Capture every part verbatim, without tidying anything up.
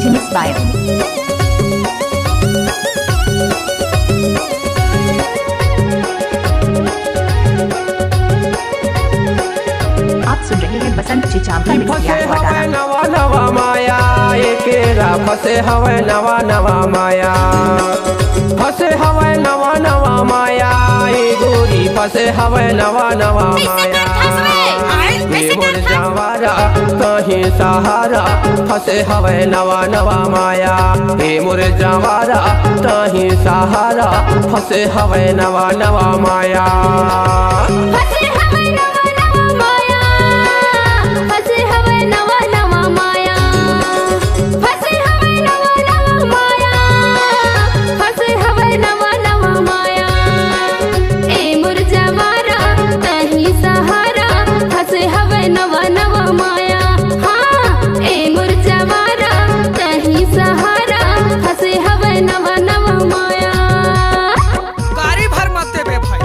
Genius Bio। आप सुन रहे हैं बसंत चिचाम का लिखा हुआ गाना। नवा नवा माया, ए केरा फंसे हवय नवा नवा माया। फंसे हवय नवा नवा माया, ए गोरी फंसे हवय नवा नवा माया। ए मोर जांवरा, तहीं सहारा, फंसे हवय नवा नवा माया। ए मोर जांवरा, तहीं सहारा, फंसे हवय नवा नवा माया। फंसे हवय नवा नवा माया, फंसे हवय नवा नवा माया, फंसे हवय नवा नवा माया, फंसे हवय नवा नवा माया। ए मोर जांवरा, तहीं सहारा, फंसे हवय नवा नवा माया। हाँ, ए मोर जांवरा, तहीं सहारा, फंसे हवय नवा नवा माया। गाड़ी भर मत देबे भाई।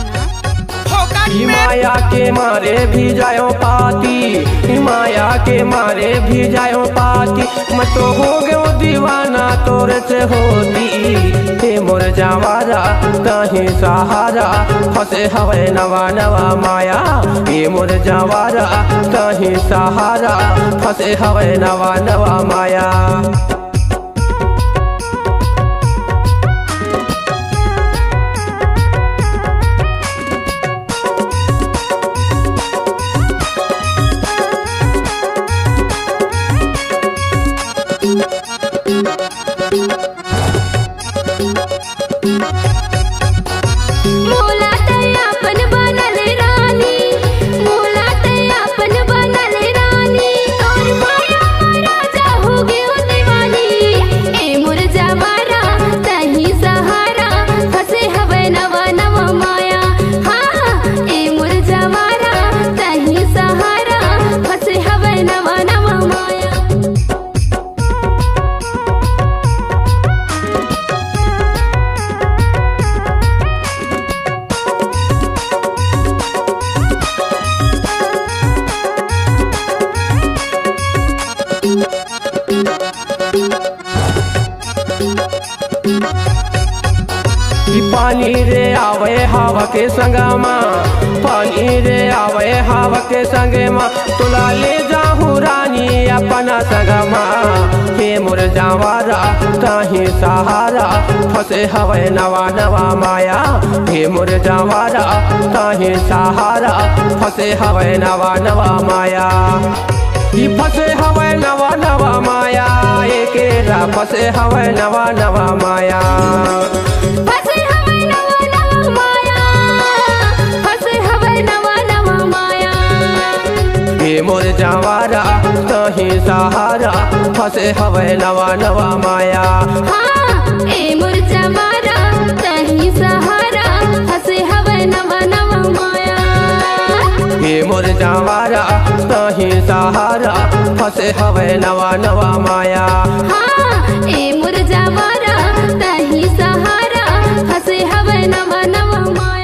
फोकट ई में। माया के मारे भी जायो पाती, ई माया के मारे भी जायो पाती। मैं तो हो गयो दीवाना तोरे से होती। हे मोर जांवरा, तहीं सहारा, फंसे हवय नवा नवा माया। हे मोर जांवरा, तहीं सहारा, फंसे हवय नवा नवा माया। मोला तैं अपन बनल रानी, मोला तैं अपन बनल रानी, तोर माया म राजा हो गेंव दीवानी। ए मोर जांवरा, तहीं सहारा, फंसे हवय नवा नवा माया। हाँ, ए मोर जांवरा, तहीं सहारा, फंसे हवय नवा नवा माया। कि पानी रे आवे हवा के संगमा, पानी रे आवे हवा के संगमा, तोला ले जाहूं रानी अपना संगमा। हे मोर जांवरा, तहीं सहारा, फंसे हवय नवा नवा माया। हे मोर जांवरा, तहीं सहारा, फंसे हवय नवा नवा माया। ई फंसे हवय नवा नवा माया, ए केरा फंसे हवय नवा नवा माया। फंसे हवय नवा नवा माया, फंसे हवय नवा नवा माया। ए मोर जांवरा, तहीं सहारा, फंसे हवय नवा नवा माया। हाँ, ए मोर जांवरा, तहीं सहारा, फंसे हवय नवा नवा माया। ए मोर जांवरा, तहीं सहारा, फंसे हवय नवा नवा माया। हाँ, ए मोर जांवरा, तहीं सहारा, फंसे हवय नवा नवा माया।